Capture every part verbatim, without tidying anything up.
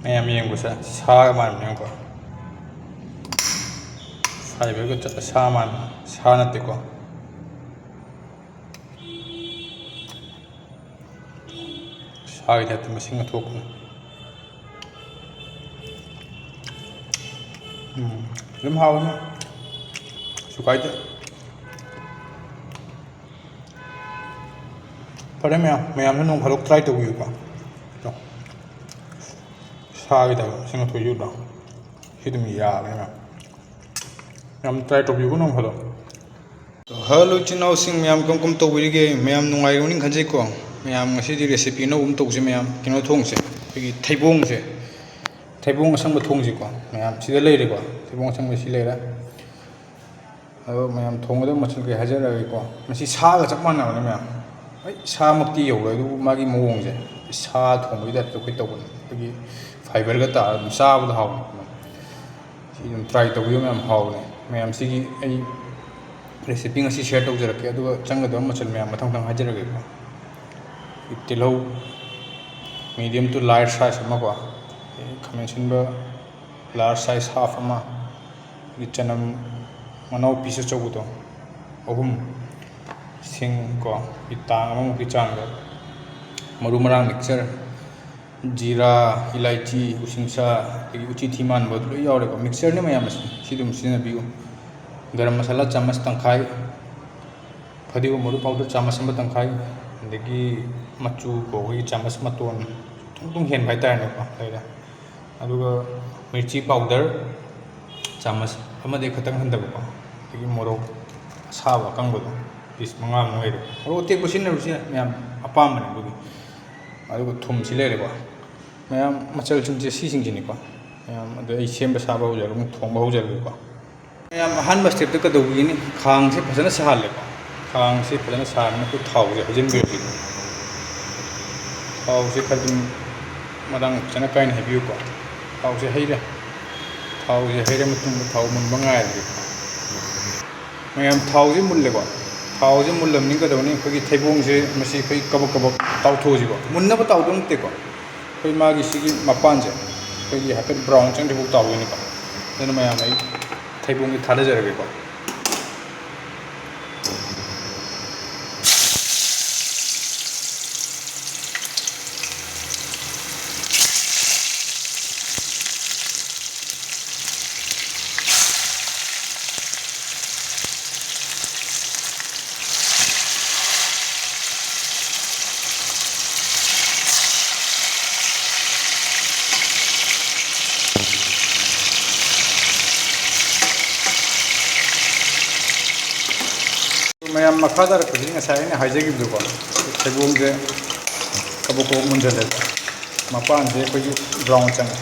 ꯃꯌꯥꯝ ꯌꯦꯡꯕꯁꯦ ꯁꯥꯒ ꯃꯥꯟꯕꯅꯦ, ꯌꯦꯡꯉꯨꯀꯣ꯫ Fiberꯒ ꯆꯠ-, ꯁꯥ ꯃꯥꯟꯕ, ꯁꯥ ꯅꯠꯇꯦꯀꯣ꯫ ꯁꯥꯒꯤ typeꯇ ꯃꯁꯤꯡꯒ ꯊꯣꯛꯄꯅꯦ꯫ ꯎꯝ, ꯑꯗꯨꯝ ꯍꯥꯎꯕꯅꯦ꯫ ꯀꯩꯁꯨ ꯀꯥꯏꯗꯦ꯫ ꯐꯔꯦ ꯃꯌꯥꯝ, ꯃꯌꯥꯝꯁꯨ ꯅꯣꯡ ꯐꯥꯗꯣꯛ try ꯇꯧꯕꯤꯌꯨꯀꯣ꯫ ꯑꯗꯣ ꯁꯥꯒꯤ typeꯇ ꯃꯁꯤꯡꯒ ꯊꯣꯛꯏ, ꯎꯗ꯭ꯔꯣ? ꯁꯤ ꯑꯗꯨꯝ ꯌꯥꯕꯅꯦ ꯃꯌꯥꯝ꯫ ꯌꯥꯝ try ꯇꯧꯕꯤꯌꯨꯀꯣ ꯅꯣꯡ ꯐꯥꯗꯣꯛ꯫ Hello ꯏꯆꯤꯟ ꯏꯅꯥꯎꯁꯤꯡ, ꯃꯌꯥꯝ ꯀꯔꯝ ꯀꯔꯝ ꯇꯧꯕꯤꯔꯤꯒꯦ? ꯃꯌꯥꯝ ꯅꯨꯡꯉꯥꯏꯔꯝꯒꯅꯤ ꯈꯟꯖꯩꯀꯣ꯫ ꯃꯌꯥꯝ ꯉꯁꯤꯗꯤ recipe ꯑꯅꯧꯕ ꯑꯃ ꯇꯧꯁꯦ ꯃꯌꯥꯝ꯫ ꯀꯩꯅꯣ ꯊꯣꯡꯁꯦ, ꯑꯩꯈꯣꯏꯒꯤ ꯊꯩꯕꯣꯡꯁꯦ, ꯊꯩꯕꯣꯡ ꯑꯁꯪꯕ ꯊꯣꯡꯁꯤꯀꯣ ꯃꯌꯥꯝ꯫ ꯁꯤꯗ ꯂꯩꯔꯦꯀꯣ, ꯊꯩꯕꯣꯡ ꯑꯁꯪꯕ ꯁꯤ ꯂꯩꯔꯦ꯫ ꯑꯗꯣ ꯃꯌꯥꯝ ꯊꯣꯡꯒꯗꯕ ꯃꯆꯜ ꯀꯩ ꯍꯥꯏꯖꯔꯛꯑꯒꯦꯀꯣ꯫ ꯃꯁꯤ ꯁꯥꯒ ꯆꯞ ꯃꯥꯟꯅꯕꯅꯦ ꯃꯌꯥꯝ꯫ ꯍꯣꯏ, ꯁꯥꯃꯛꯇꯤ ꯌꯧꯔꯣꯏ, ꯑꯗꯨꯕꯨ ꯃꯥꯒꯤ ꯃꯑꯣꯡꯁꯦ ꯁꯥ ꯊꯣꯡꯕꯒꯤ typeꯇ ꯑꯩꯈꯣꯏ ꯇꯧꯕꯅꯦ꯫ ꯑꯩꯈꯣꯏꯒꯤ fiberꯒ ꯇꯥꯔꯒ ꯑꯗꯨꯝ ꯆꯥꯕꯗ ꯍꯥꯎꯕꯅꯦ꯫ ꯁꯤ ꯑꯗꯨꯝ try ꯇꯧꯕꯤꯌꯨ ꯃꯌꯥꯝ, ꯍꯥꯎꯕꯅꯦ꯫ ꯃꯌꯥꯝ ꯁꯤꯒꯤ ꯑꯩ recipe ꯉꯁꯤ share ꯇꯧꯖꯔꯛꯀꯦ, ꯑꯗꯨꯒ ꯆꯪꯒꯗꯕ ꯃꯆꯜ ꯃꯌꯥꯝ ꯃꯊꯪ ꯃꯊꯪ ꯍꯥꯏꯖꯔꯛꯑꯒꯦꯀꯣ꯫ ꯇꯤꯜꯍꯧ medium to large size ꯑꯃꯀꯣ, ꯑꯗꯩ ꯈꯥꯃꯦꯟ ꯑꯁꯤꯟꯕ large size half ꯑꯃ, ꯑꯗꯒꯤ ꯆꯅꯝ ꯃꯅꯥꯎ piece ꯑꯆꯧꯕꯗꯣ ꯑꯍꯨꯝ, ꯁꯤꯡ ꯀꯣ ꯇꯥꯡ ꯑꯃꯃꯨꯛꯀꯤ ꯆꯥꯡꯗ, ꯃꯔꯨ ꯃꯔꯥꯡ mixture, ꯖꯤꯔꯥ, ꯏꯂꯥꯏꯆꯤ, ꯎꯁꯤꯡꯁꯥ, ꯑꯗꯒꯤ ꯎꯆꯤꯊꯤ ꯃꯥꯟꯕ ꯑꯗꯨ ꯂꯣꯏ ꯌꯥꯎꯔꯦꯀꯣ꯫ Mixtureꯅꯤ ꯃꯌꯥꯝ ꯑꯁꯤ꯫ ꯁꯤ ꯑꯗꯨꯝ ꯁꯤꯖꯤꯟꯅꯕꯤꯌꯨ꯫ ꯒꯔꯝ ꯃꯁꯥꯂꯥ ꯆꯥꯃꯁ ꯇꯪꯈꯥꯏ, ꯐꯗꯤꯒꯣꯝ ꯃꯔꯨ powder ꯆꯥꯃꯁ ꯑꯃ ꯇꯪꯈꯥꯏ, ꯑꯗꯒꯤ ꯃꯆꯨ ꯀꯣ ꯑꯩꯈꯣꯏꯒꯤ ꯆꯥꯃꯁ ꯃꯇꯣꯟ ꯇꯨꯡ ꯇꯨꯡ ꯍꯦꯟꯕ ꯍꯥꯏꯇꯥꯔꯦꯅꯦꯀꯣ, ꯂꯩꯔꯦ꯫ ꯑꯗꯨꯒ ꯃꯤꯔꯆꯤ powder ꯆꯥꯃꯁ ꯑꯃꯗꯒꯤ ꯈꯤꯇꯪ ꯍꯟꯊꯕꯀꯣ, ꯑꯗꯒꯤ ꯃꯣꯔꯣꯛ ꯑꯁꯥꯕ ꯑꯀꯪꯕꯗꯣ piece ꯃꯉꯥꯃꯨꯛ ꯂꯩꯔꯦ꯫ ꯃꯣꯔꯣꯛ ꯑꯇꯦꯛꯄ ꯁꯤꯖꯤꯟꯅꯔꯁꯨ ꯌꯥꯏ, ꯃꯌꯥꯝ ꯑꯄꯥꯝꯕꯅꯦ ꯑꯗꯨꯒꯤ꯫ ꯑꯗꯨꯒ ꯊꯨꯝꯁꯤ ꯂꯩꯔꯦꯀꯣ꯫ ꯃꯌꯥꯝ ꯃꯆꯜꯁꯤꯡꯁꯦ ꯁꯤꯁꯤꯡꯁꯤꯅꯤꯀꯣ꯫ ꯃꯌꯥꯝ ꯑꯗꯨ ꯑꯩ ꯁꯦꯝꯕ ꯁꯥꯕ ꯍꯧꯖꯔꯒꯦ, ꯑꯃꯨꯛ ꯊꯣꯡꯕ ꯍꯧꯖꯔꯒꯦꯀꯣ꯫ ꯃꯌꯥꯝ ꯑꯍꯥꯟꯕ stepꯇ ꯀꯩꯗꯧꯕꯤꯒꯅꯤ? ꯈꯥꯡꯁꯦ ꯐꯖꯅ ꯁꯥꯍꯜꯂꯦꯀꯣ꯫ ꯈꯥꯡꯁꯦ ꯐꯖꯅ ꯁꯥꯍꯟꯅꯕ ꯑꯩꯈꯣꯏ ꯊꯥꯎꯁꯦ ꯍꯩꯖꯤꯟꯕꯤꯔꯛꯀꯦ꯫ ꯊꯥꯎꯁꯦ ꯈꯔ ꯑꯗꯨꯝ ꯃꯔꯥꯡ ꯐꯖꯅ ꯀꯥꯏꯅ ꯍꯩꯕꯤꯌꯨꯀꯣ꯫ ꯊꯥꯎꯁꯦ ꯍꯩꯔꯦ꯫ ꯊꯥꯎꯁꯦ ꯍꯩꯔ ꯃꯇꯨꯡꯗ ꯊꯥꯎ ꯃꯨꯟꯕ ꯉꯥꯏꯔꯒꯦ꯫ ꯃꯌꯥꯝ ꯊꯥꯎꯁꯦ ꯃꯨꯜꯂꯦꯀꯣ꯫ ꯊꯥꯎꯁꯦ ꯃꯨꯜꯂꯕꯅꯤ ꯀꯩꯗꯧꯅꯤ? ꯑꯩꯈꯣꯏꯒꯤ ꯊꯩꯕꯣꯡꯁꯦ ꯃꯁꯤ ꯑꯩꯈꯣꯏ ꯀꯕꯛ ꯀꯕꯛ ꯇꯥꯎꯊꯣꯛꯑꯁꯤꯀꯣ꯫ ꯃꯨꯟꯅꯕ ꯇꯥꯎꯗꯧ ꯅꯠꯇꯦꯀꯣ꯫ ꯑꯩꯈꯣꯏ ꯃꯥꯒꯤ ꯁꯤꯒꯤ ꯃꯄꯥꯟꯁꯦ, ꯑꯩꯈꯣꯏꯒꯤ ꯍꯥꯏꯐꯦꯠ ꯕ꯭ꯔꯥꯎꯟ ꯆꯪꯗ꯭ꯔꯤꯐꯥꯎ ꯇꯥꯎꯗꯣꯏꯅꯤꯀꯣ꯫ ꯑꯗꯨꯅ ꯃꯌꯥꯝ, ꯑꯩ ꯊꯩꯕꯣꯡꯁꯦ ꯊꯥꯗꯖꯔꯒꯦꯀꯣ꯫ ꯃꯌꯥꯝ, ꯃꯈꯥ ꯇꯥꯔꯛꯄꯁꯤ ꯉꯁꯥꯏ ꯑꯩꯅ ꯍꯥꯏꯖꯈꯤꯕꯗꯣꯀꯣ, ꯊꯩꯕꯣꯡꯁꯦ ꯀꯕꯣꯛ ꯀꯕꯣꯛ ꯃꯨꯟꯖꯜꯂꯦꯕ, ꯃꯄꯥꯟꯁꯦ ꯑꯩꯈꯣꯏꯒꯤ ꯕ꯭ꯔꯥꯎꯟ ꯆꯪꯉꯦ꯫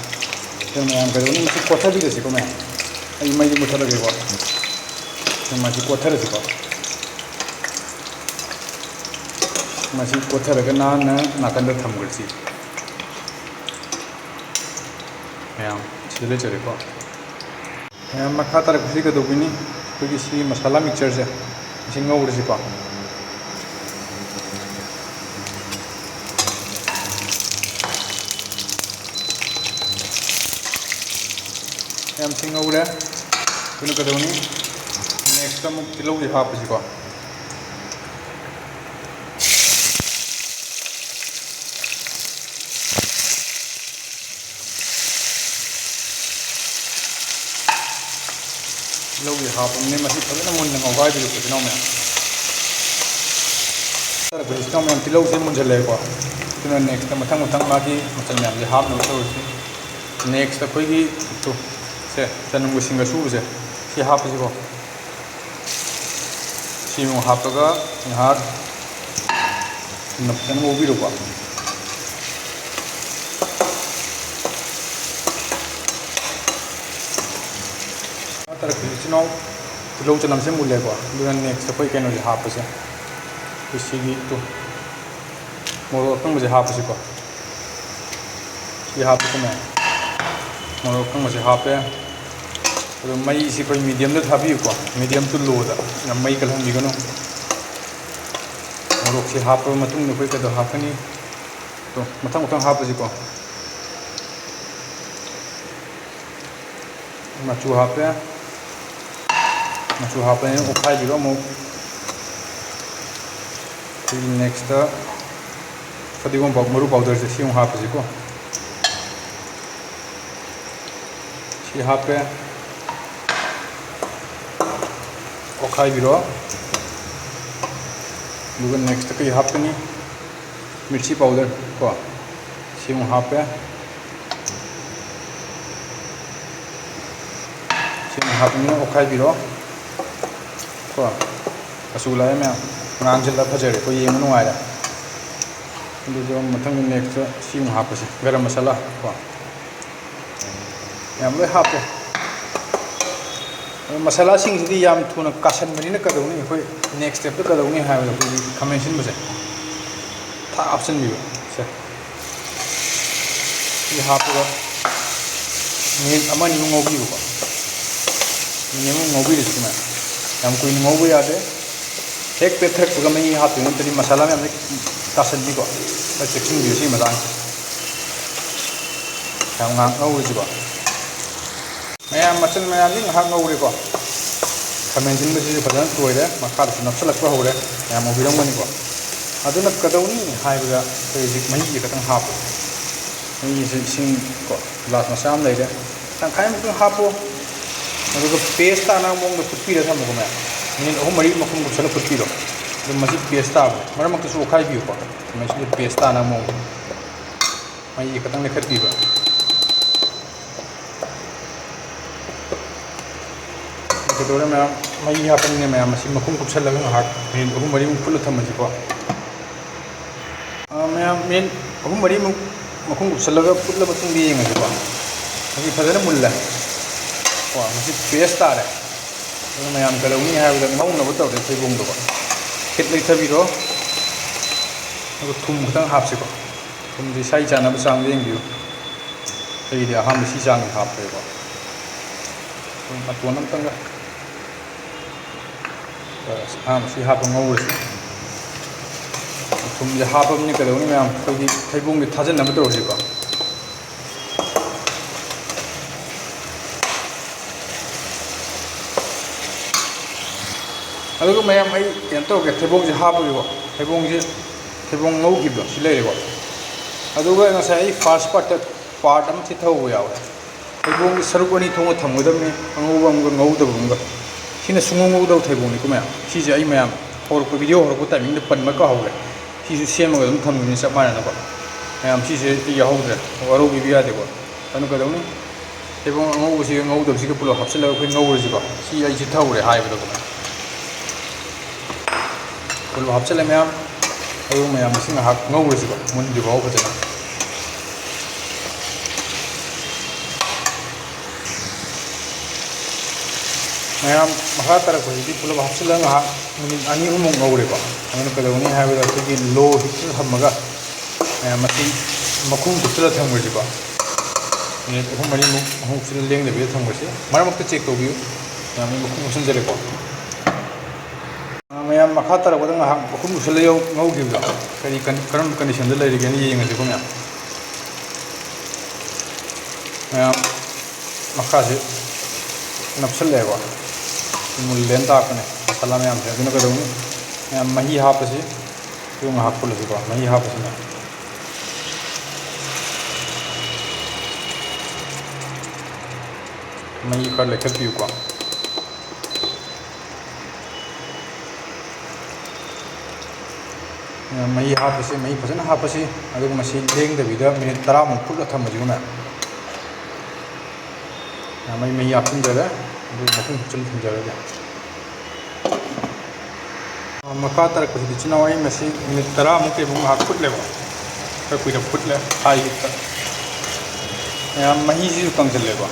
ꯑꯗꯨꯅ ꯃꯌꯥꯝ ꯀꯩꯗꯧꯅꯤ, ꯃꯁꯤ ꯀꯣꯠꯊꯕꯤꯔꯁꯤꯀꯣ ꯃꯌꯥꯝ꯫ ꯑꯩ ꯃꯩꯁꯦ ꯃꯨꯠꯊꯠꯂꯒꯦꯀꯣ꯫ ꯃꯁꯤ ꯀꯣꯠꯊꯔꯁꯤꯀꯣ꯫ ꯃꯁꯤ ꯀꯣꯠꯊꯔꯒ ꯅꯥꯟꯅ ꯅꯥꯀꯟꯗ ꯊꯝꯈ꯭ꯔꯁꯤ꯫ ꯃꯌꯥꯝ ꯁꯤꯗ ꯂꯩꯖꯔꯦꯀꯣ꯫ ꯃꯌꯥꯝ, ꯃꯈꯥ ꯇꯥꯔꯛꯄꯁꯤ ꯀꯩꯗꯧꯒꯅꯤ? ꯑꯩꯈꯣꯏꯒꯤ ꯁꯤ ꯃꯁꯥꯂꯥ ꯃꯤꯛꯆꯔꯁꯦ ꯁꯤ ꯉꯧꯔꯁꯤꯀꯣ꯫ ꯃꯌꯥꯝ ꯁꯤ ꯉꯧꯔꯦ꯫ ꯑꯩꯈꯣꯏꯅ ꯀꯩꯗꯧꯅꯤ? ꯅꯦꯛꯁꯇ ꯑꯃꯨꯛ ꯇꯤꯜꯍꯧꯁꯦ ꯍꯥꯞꯄꯁꯤꯀꯣ꯫ ꯇꯤꯜꯍꯧꯁꯦ ꯍꯥꯞꯄꯕꯅꯤꯅ ꯃꯁꯤ ꯐꯖꯅ ꯃꯨꯟꯅ ꯉꯧꯒꯥꯏꯕꯤꯔꯛꯄꯁꯤ ꯏꯅꯥꯎ ꯃꯌꯥꯝ꯫ ꯇꯥꯔꯛꯄꯁꯤ ꯏꯅꯥꯎ ꯃꯌꯥꯝ, ꯇꯤꯜꯍꯧꯁꯦ ꯃꯨꯟꯖꯜꯂꯛꯑꯦꯀꯣ꯫ ꯑꯗꯨꯅ ꯅꯦꯛꯁꯇ ꯃꯊꯪ ꯃꯊꯪ ꯃꯥꯒꯤ ꯃꯆꯜ ꯃꯌꯥꯝꯁꯦ ꯍꯥꯞꯅꯕ ꯇꯧꯔꯁꯤ꯫ ꯅꯦꯛꯁꯇ ꯑꯩꯈꯣꯏꯒꯤ ꯇꯨ ꯁꯦ ꯆꯅꯝꯒ ꯁꯤꯡꯒ ꯁꯨꯕꯁꯦ ꯁꯤ ꯍꯥꯞꯄꯁꯤꯀꯣ꯫ ꯁꯤ ꯑꯃꯨꯛ ꯍꯥꯞꯄꯒ ꯉꯥꯏꯍꯥꯛ ꯃꯨꯟꯅ ꯐꯖꯅ ꯉꯧꯕꯤꯔꯨꯀꯣ꯫ ꯃꯈꯥ ꯇꯥꯔꯛꯄꯁꯤ ꯏꯆꯤꯟ ꯏꯅꯥꯎ ꯇꯤꯜꯍꯧ ꯆꯅꯝꯁꯦ ꯃꯨꯜꯂꯦꯀꯣ꯫ ꯑꯗꯨꯅ ꯅꯦꯛꯁ ꯑꯩꯈꯣꯏ ꯀꯩꯅꯣꯁꯦ ꯍꯥꯞꯄꯁꯦ, ꯑꯩꯈꯣꯏ ꯁꯤꯒꯤ ꯇꯨ ꯃꯣꯔꯣꯛ ꯑꯀꯪꯕꯁꯦ ꯍꯥꯞꯄꯁꯤꯀꯣ꯫ ꯁꯤ ꯍꯥꯞꯄꯁꯤꯅꯦ, ꯃꯣꯔꯣꯛ ꯑꯀꯪꯕꯁꯦ ꯍꯥꯞꯄꯦ꯫ ꯑꯗꯣ ꯃꯩꯁꯤ ꯑꯩꯈꯣꯏ ꯃꯤꯗꯤꯌꯝꯗ ꯊꯥꯕꯤꯌꯨꯀꯣ, medium to low ꯗ, ꯌꯥꯝ ꯃꯩ ꯀꯜꯍꯟꯕꯤꯒꯅꯨ꯫ ꯃꯣꯔꯣꯛꯁꯦ ꯍꯥꯞꯄꯕ ꯃꯇꯨꯡꯗ ꯑꯩꯈꯣꯏ ꯀꯩꯗꯧ ꯍꯥꯞꯀꯅꯤ? ꯑꯗꯣ ꯃꯊꯪ ꯃꯊꯪ ꯍꯥꯞꯄꯁꯤꯀꯣ꯫ ꯃꯆꯨ ꯍꯥꯞꯄꯦ꯫ ꯃꯆꯨ ꯍꯥꯞꯄꯅꯤꯅ ꯑꯣꯠꯈꯥꯏꯕꯤꯔꯣ ꯑꯃꯨꯛ꯫ ꯑꯩꯈꯣꯏꯒꯤ next ꯐꯗꯤꯒꯣꯝ ꯄꯥꯎ-, ꯃꯔꯨ powderꯁꯦ ꯁꯤ ꯑꯃꯨꯛ ꯍꯥꯞꯄꯁꯤꯀꯣ꯫ ꯁꯤ ꯍꯥꯞꯄꯦ꯫ ꯑꯣꯠꯈꯥꯏꯕꯤꯔꯣ꯫ ꯑꯗꯨꯒ next ꯀꯔꯤ ꯍꯥꯞꯀꯅꯤ? ꯃꯤꯔꯆꯤ powder ꯀꯣ, ꯁꯤ ꯑꯃꯨꯛ ꯍꯥꯞꯄꯦ꯫ ꯁꯤ ꯑꯃꯨꯛ ꯍꯥꯞꯄꯅꯤꯅ ꯑꯣꯠꯈꯥꯏꯕꯤꯔꯣ ꯀꯣ꯫ ꯃꯆꯨ ꯂꯥꯛꯑꯦ ꯃꯌꯥꯝ, ꯉꯥꯡꯁꯤꯜꯂ ꯐꯖꯔꯦ, ꯑꯩꯈꯣꯏ ꯌꯦꯡꯕ ꯅꯨꯡꯉꯥꯏꯔꯦ꯫ ꯑꯗꯨꯒ ꯃꯊꯪꯒꯤ next ꯁꯤ ꯑꯃꯨꯛ ꯍꯥꯞꯄꯁꯦ, ꯒꯔꯝ ꯃꯁꯥꯂꯥ ꯀꯣ꯫ ꯌꯥꯝ ꯂꯣꯏ ꯍꯥꯞꯄꯦ꯫ ꯑꯗꯣ ꯃꯁꯥꯂꯥꯁꯤꯡꯁꯤꯗꯤ ꯌꯥꯝ ꯊꯨꯅ ꯀꯥꯁꯟꯕꯅꯤꯅ ꯀꯩꯗꯧꯅꯤ, ꯑꯩꯈꯣꯏ next stepꯇ ꯀꯩꯗꯧꯅꯤ ꯍꯥꯏꯕꯗ ꯑꯩꯈꯣꯏꯒꯤ ꯈꯥꯃꯦꯟ ꯑꯁꯤꯟꯕꯁꯦ ꯊꯥꯛ ꯍꯥꯞꯆꯤꯟꯕꯤꯕ꯫ ꯁꯦ, ꯁꯤ ꯍꯥꯞꯄꯒ minute ꯑꯃ ꯑꯅꯤꯃꯨꯛ ꯉꯧꯕꯤꯕꯀꯣ꯫ Minute ꯑꯃ ꯉꯧꯕꯤꯔꯁꯤ ꯁꯨꯃꯥꯏꯅ, ꯌꯥꯝ ꯀꯨꯏꯅ ꯉꯧꯕ ꯌꯥꯗꯦ꯫ ꯍꯦꯛ ꯄꯦꯠꯊꯔꯛꯄꯒ ꯃꯍꯤ ꯍꯥꯞꯇꯣꯏꯅꯤ, ꯅꯠꯇ꯭ꯔꯗꯤ ꯃꯁꯥꯂꯥ ꯃꯌꯥꯝꯁꯦ ꯀꯥꯁꯟꯕꯤꯀꯣ꯫ ꯈꯔ ꯆꯦꯛꯁꯤꯟꯕꯤꯌꯨ ꯁꯤꯒꯤ ꯃꯇꯥꯡꯁꯦ꯫ ꯌꯥꯝ ꯉꯥꯏꯍꯥꯛ ꯉꯧꯔꯁꯤꯀꯣ꯫ ꯃꯌꯥꯝ ꯃꯆꯜ ꯃꯌꯥꯝꯁꯤ ꯉꯥꯏꯍꯥꯛ ꯉꯧꯔꯦꯀꯣ꯫ ꯈꯥꯃꯦꯟ ꯑꯁꯤꯟꯕꯁꯤꯁꯨ ꯐꯖꯅ ꯇꯣꯏꯔꯦ, ꯃꯈꯥꯗꯁꯨ ꯅꯞꯁꯤꯜꯂꯛꯄ ꯍꯧꯔꯦ꯫ ꯃꯌꯥꯝ ꯎꯕꯤꯔꯝꯒꯅꯤꯀꯣ꯫ ꯑꯗꯨꯅ ꯀꯩꯗꯧꯅꯤ ꯍꯥꯏꯕꯗ ꯑꯩꯈꯣꯏ ꯍꯧꯖꯤꯛ ꯃꯍꯤꯁꯦ ꯈꯤꯇꯪ ꯍꯥꯞꯄꯣ꯫ ꯃꯍꯤꯁꯦ ꯏꯁꯤꯡ ꯀꯣ, glass ꯃꯆꯥ ꯑꯃ ꯂꯩꯔꯦ, ꯇꯪꯈꯥꯏꯃꯨꯛꯇꯪ ꯍꯥꯞꯄꯣ꯫ ꯑꯗꯨꯒ paste ꯇꯥꯅꯕ ꯃꯑꯣꯡꯗ ꯐꯨꯠꯄꯤꯔ ꯊꯝꯃꯣꯀꯣ ꯃꯌꯥꯝ꯫ Minute ꯑꯍꯨꯝ ꯃꯔꯤ ꯃꯈꯨꯝ ꯀꯨꯞꯁꯜꯂ ꯐꯨꯠꯄꯤꯔꯣ꯫ ꯑꯗꯨꯝ ꯃꯁꯤ paste ꯇꯥꯕꯅꯦ꯫ ꯃꯔꯛ ꯃꯔꯛꯇꯁꯨ ꯑꯣꯠꯈꯥꯏꯕꯤꯌꯨꯀꯣ꯫ ꯃꯁꯤꯗ paste ꯇꯥꯅꯕ ꯃꯑꯣꯡꯗ ꯃꯍꯤ ꯈꯤꯇꯪ ꯂꯩꯈꯠꯄꯤꯕ꯫ ꯀꯩꯗꯧꯔꯦ ꯃꯌꯥꯝ, ꯃꯍꯤ ꯍꯥꯞꯄꯅꯤꯅ ꯃꯌꯥꯝ ꯃꯁꯤ ꯃꯈꯨꯝ ꯀꯨꯞꯁꯜꯂꯒ ꯉꯥꯏꯍꯥꯛ minute ꯑꯍꯨꯝ ꯃꯔꯤꯃꯨꯛ ꯐꯨꯠꯂ ꯊꯝꯃꯁꯤꯀꯣ꯫ ꯑꯥ, ꯃꯌꯥꯝ minute ꯑꯍꯨꯝ ꯃꯔꯤꯃꯨꯛ ꯃꯈꯨꯝ ꯀꯨꯞꯁꯜꯂꯒ ꯐꯨꯠꯂ ꯃꯇꯨꯡꯗ ꯌꯦꯡꯉꯁꯤꯀꯣ꯫ ꯃꯁꯤ ꯐꯖꯅ ꯃꯨꯜꯂꯦ꯫ ꯀꯣ, ꯃꯁꯤ paste ꯇꯥꯔꯦ꯫ ꯑꯗꯨ ꯃꯌꯥꯝ ꯀꯩꯗꯧꯅꯤ ꯍꯥꯏꯕꯗ ꯉꯧꯅꯕ ꯇꯧꯔꯦ ꯊꯩꯕꯣꯡꯗꯨꯀꯣ꯫ ꯈꯤꯠ ꯂꯩꯊꯕꯤꯔꯣ꯫ ꯑꯗꯨꯒ ꯊꯨꯝ ꯈꯤꯇꯪ ꯍꯥꯞꯁꯤꯀꯣ꯫ ꯊꯨꯝꯁꯤ ꯏꯁꯥ ꯏꯆꯥꯟꯅꯕ ꯆꯥꯡꯗ ꯌꯦꯡꯕꯤꯌꯨ꯫ ꯑꯩꯒꯤꯗꯤ ꯑꯍꯥꯟꯕ ꯁꯤ ꯆꯥꯡ ꯍꯥꯞꯄꯦꯀꯣ꯫ ꯃꯇꯣꯟ ꯑꯝꯇꯪꯒ꯫ ꯑꯁ, ꯑꯍꯥꯟꯕ ꯁꯤ ꯍꯥꯞꯄ ꯉꯧꯔꯁꯤ꯫ ꯊꯨꯝꯁꯦ ꯍꯥꯞꯄꯕꯅꯤꯅ ꯀꯩꯗꯧꯅꯤ ꯃꯌꯥꯝ, ꯑꯩꯈꯣꯏꯒꯤ ꯊꯩꯕꯣꯡꯁꯦ ꯊꯥꯖꯟꯅꯕ ꯇꯧꯔꯁꯤꯀꯣ꯫ ꯑꯗꯨꯒ ꯃꯌꯥꯝ, ꯑꯩ ꯀꯩꯅꯣ ꯇꯧꯔꯒꯦ, ꯊꯩꯕꯣꯡꯁꯦ ꯍꯥꯞꯄꯒꯦꯀꯣ꯫ ꯊꯩꯕꯣꯡꯁꯦ, ꯊꯩꯕꯣꯡ ꯉꯧꯈꯤꯕꯗꯣ ꯁꯤ ꯂꯩꯔꯦꯀꯣ꯫ ꯑꯗꯨꯒ ꯉꯁꯥꯏ ꯑꯩ first part part ꯑꯃ ꯊꯤꯊꯍꯧꯕ ꯌꯥꯎꯋꯦ꯫ ꯊꯩꯕꯣꯡꯁꯦ ꯁꯔꯨꯛ ꯑꯅꯤ ꯊꯣꯛꯅ ꯊꯝꯒꯗꯕꯅꯤ, ꯑꯉꯧꯕ ꯑꯃꯒ ꯉꯧꯗꯕ ꯑꯃꯒ꯫ ꯁꯤꯅ ꯁꯨꯡꯉꯧ ꯉꯧꯗꯕ ꯊꯩꯕꯣꯡꯅꯤꯀꯣ ꯃꯌꯥꯝ꯫ ꯁꯤꯁꯦ ꯑꯩ ꯃꯌꯥꯝ ꯍꯧꯔꯛꯄ, video ꯍꯧꯔꯛꯄ timingꯗ ꯄꯟꯕ ꯀꯥꯎꯍꯧꯔꯦ꯫ ꯁꯤꯁꯨ ꯁꯦꯝꯃꯒ ꯑꯗꯨꯝ ꯊꯝꯗꯣꯏꯅꯤ ꯆꯞ ꯃꯥꯟꯅꯅꯀꯣ꯫ ꯃꯌꯥꯝ ꯁꯤꯁꯦ ꯑꯩ ꯌꯥꯎꯍꯧꯗ꯭ꯔꯦ, ꯋꯥꯔꯧꯕꯤꯕ ꯌꯥꯗꯦꯀꯣ꯫ ꯑꯗꯨꯅ ꯀꯩꯗꯧꯅꯤ? ꯊꯩꯕꯣꯡ ꯑꯉꯧꯕꯁꯤꯒ ꯉꯧꯗꯕꯁꯤꯒ ꯄꯨꯂꯞ ꯍꯥꯞꯆꯤꯜꯂꯒ ꯑꯩꯈꯣꯏ ꯉꯧꯔꯁꯤꯀꯣ꯫ ꯁꯤ ꯑꯩꯁꯦ ꯊꯧꯔꯦ ꯍꯥꯏꯕꯗꯣ꯫ ꯄꯨꯂꯞ ꯍꯥꯞꯆꯤꯜꯂꯦ ꯃꯌꯥꯝ꯫ ꯑꯗꯨ ꯃꯌꯥꯝ ꯑꯁꯤ ꯉꯥꯏꯍꯥꯛ ꯉꯧꯔꯁꯤꯀꯣ, ꯃꯨꯟꯗ꯭ꯔꯤ ꯐꯥꯎ ꯐꯖꯅ꯫ ꯃꯌꯥꯝ ꯃꯈꯥ ꯇꯥꯔꯛꯄꯁꯤꯗꯤ ꯄꯨꯂꯞ ꯍꯥꯞꯆꯤꯜꯂꯒ ꯉꯥꯏꯍꯥꯛ ꯃꯤꯅꯤꯠ ꯑꯅꯤ ꯑꯍꯨꯝꯃꯨꯛ ꯉꯧꯔꯦꯀꯣ꯫ ꯑꯗꯨꯅ ꯀꯩꯗꯧꯅꯤ ꯍꯥꯏꯕꯗ ꯑꯩꯈꯣꯏꯒꯤ low heatꯇ ꯊꯝꯃꯒ ꯃꯌꯥꯝ ꯃꯁꯤ ꯃꯈꯨꯝ ꯀꯨꯞꯁꯤꯜꯂ ꯊꯝꯈ꯭ꯔꯁꯤꯀꯣ꯫ ꯃꯤꯅꯤꯠ ꯑꯍꯨꯝ ꯃꯔꯤꯃꯨꯛ ꯃꯈꯨꯝ ꯀꯨꯞꯁꯤꯜꯂ ꯂꯦꯡꯗꯕꯤꯗ ꯊꯝꯈ꯭ꯔꯁꯤ꯫ ꯃꯔꯛ ꯃꯔꯛꯇ check ꯇꯧꯕꯤꯌꯨ꯫ ꯃꯌꯥꯝ ꯑꯩ ꯃꯈꯨꯝ ꯀꯨꯞꯁꯤꯟꯖꯔꯦꯀꯣ꯫ ꯑ, ꯃꯌꯥꯝ ꯃꯈꯥ ꯇꯥꯔꯛꯄꯗ ꯉꯥꯏꯍꯥꯛ ꯃꯈꯨꯝ ꯀꯨꯞꯁꯤꯜꯂ ꯌꯧ-, ꯉꯧꯈꯤꯕꯗꯣ ꯀꯔꯤ ꯀꯟ-, ꯀꯔꯝꯕ conditionꯗ ꯂꯩꯔꯤꯒꯦꯅ ꯌꯦꯡꯉꯁꯤꯀꯣ ꯃꯌꯥꯝ꯫ ꯃꯌꯥꯝ ꯃꯈꯥꯁꯤ ꯅꯞꯁꯤꯜꯂꯛꯑꯦꯀꯣ꯫ ꯃꯨꯜꯂꯦꯅ ꯇꯥꯛꯄꯅꯦ ꯃꯁꯥꯂꯥ ꯃꯌꯥꯝꯁꯦ꯫ ꯑꯗꯨꯅ ꯀꯩꯗꯧꯅꯤ? ꯃꯌꯥꯝ ꯃꯍꯤ ꯍꯥꯞꯄꯁꯤ꯫ ꯑꯗꯨ ꯉꯥꯏꯍꯥꯛ ꯐꯨꯠꯂꯁꯤꯀꯣ꯫ ꯃꯍꯤ ꯍꯥꯞꯄꯁꯤꯅ ꯃꯍꯤ ꯈꯔ ꯂꯩꯈꯠꯄꯤꯌꯨꯀꯣ꯫ ꯃꯍꯤ ꯍꯥꯞꯄꯁꯤ, ꯃꯍꯤ ꯐꯖꯅ ꯍꯥꯞꯄꯁꯤ꯫ ꯑꯗꯨꯒ ꯃꯁꯤ ꯂꯦꯡꯗꯕꯤꯗ ꯃꯤꯅꯤꯠ ꯇꯔꯥꯃꯨꯛ ꯐꯨꯠꯂ ꯊꯝꯕꯁꯤꯒꯨꯝꯕ꯫ ꯃꯩ, ꯃꯍꯤ ꯍꯥꯞꯆꯤꯟꯖꯔꯦ꯫ ꯑꯗꯨꯒ ꯃꯈꯨꯝ ꯈꯨꯞꯆꯤꯜꯂ ꯊꯝꯖꯔꯒꯦ꯫ ꯃꯈꯥ ꯇꯥꯔꯛꯄꯁꯤꯗꯤ ꯏꯆꯤꯟ ꯏꯅꯥꯎ ꯑꯩ ꯃꯁꯤ ꯃꯤꯅꯤꯠ ꯇꯔꯥꯃꯨꯛ ꯀꯩꯃꯨꯛ ꯉꯥꯏꯍꯥꯛ ꯐꯨꯠꯂꯦꯕ꯫ ꯈꯔ ꯀꯨꯏꯅ ꯐꯨꯠꯂꯦ high heatꯇ꯫ ꯃꯌꯥꯝ ꯃꯍꯤꯁꯤꯁꯨ ꯀꯪꯁꯤꯜꯂꯦꯀꯣ꯫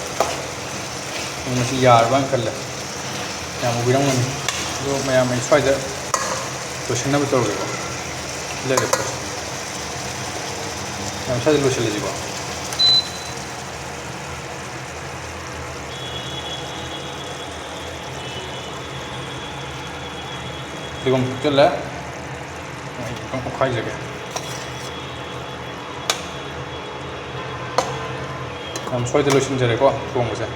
ꯑꯗꯨ ꯃꯁꯤ ꯌꯥꯔꯕꯅ ꯈꯜꯂꯦ꯫ ꯌꯥꯝ ꯎꯕꯤꯔꯝꯒꯅꯤ꯫ ꯑꯗꯣ ꯃꯌꯥꯝ ꯑꯩ ꯁ꯭ꯋꯥꯏꯗ ꯂꯣꯏꯁꯤꯟꯅꯕ ꯇꯧꯔꯒꯦꯀꯣ꯫ ꯂꯩꯔꯦ ꯄꯣꯠꯁꯦ꯫ ꯃꯌꯥꯝ ꯁ꯭ꯋꯥꯏꯗ ꯂꯣꯏꯁꯤꯜꯂꯁꯤꯀꯣ꯫ ꯐꯗꯤꯒꯣꯝ ꯊꯥꯛꯆꯜꯂꯦ꯫ ꯑꯩ ꯈꯤꯇꯪ ꯑꯣꯠꯈꯥꯏꯖꯒꯦ꯫ ꯌꯥꯝ ꯁ꯭ꯋꯥꯏꯗ ꯂꯣꯏꯁꯤꯟꯖꯔꯦꯀꯣ ꯊꯣꯡꯕꯁꯦ꯫